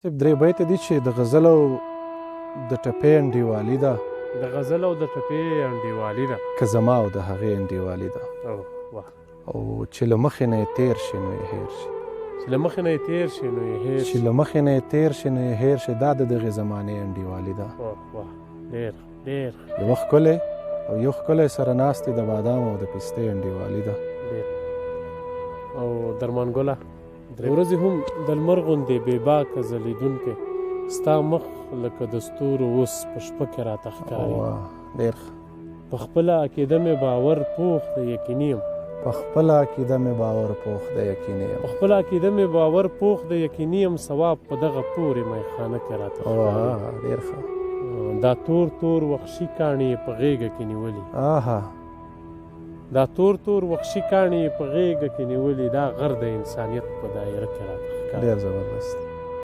درې بیته دي چې د غزل او د ټپې انډیوالي ده. د غزل او د ټپې انډیوالي ده. که زما او د هغې انډیوالي ده. او واه. او چې له مخې نه یې تېر شي نو یې هېر شي. چې له مخې نه یې تېر شي نو یې هېر چې له مخې نه یې تېر شي نو یې هېر شي، دا د دغې زمانې انډیوالي ده. واه واه، ډېر ډېر. یوه ښکلې او یو ښکلی سره ناستې د بادام او د پستې انډیوالي ده. ډېر. او درمان ګله، درې ورځې هم د لمر غوندې بې باکه ځلېدونکی ستا مخ لکه د ستورو اوس په شپه کې راته ښکاري. ډېر ښه. په خپله عقیده مې باور پوخ دی یقیني یم. په خپله عقیده مې باور پوخ دی یقیني یم. په خپله عقیده مې باور پوخ دی یقیني یم، ثواب په دغه پورې میخانه کې راته ښکاري. ډېر ښه. دا تور تور وحشي کاڼي یې په غېږه کې نیولي. آها. دا تور تور وحشي کاڼي یې په غېږه کې نیولي، دا غر د انسانیت په دایره کې راته ښکاري. ډېر زبردست.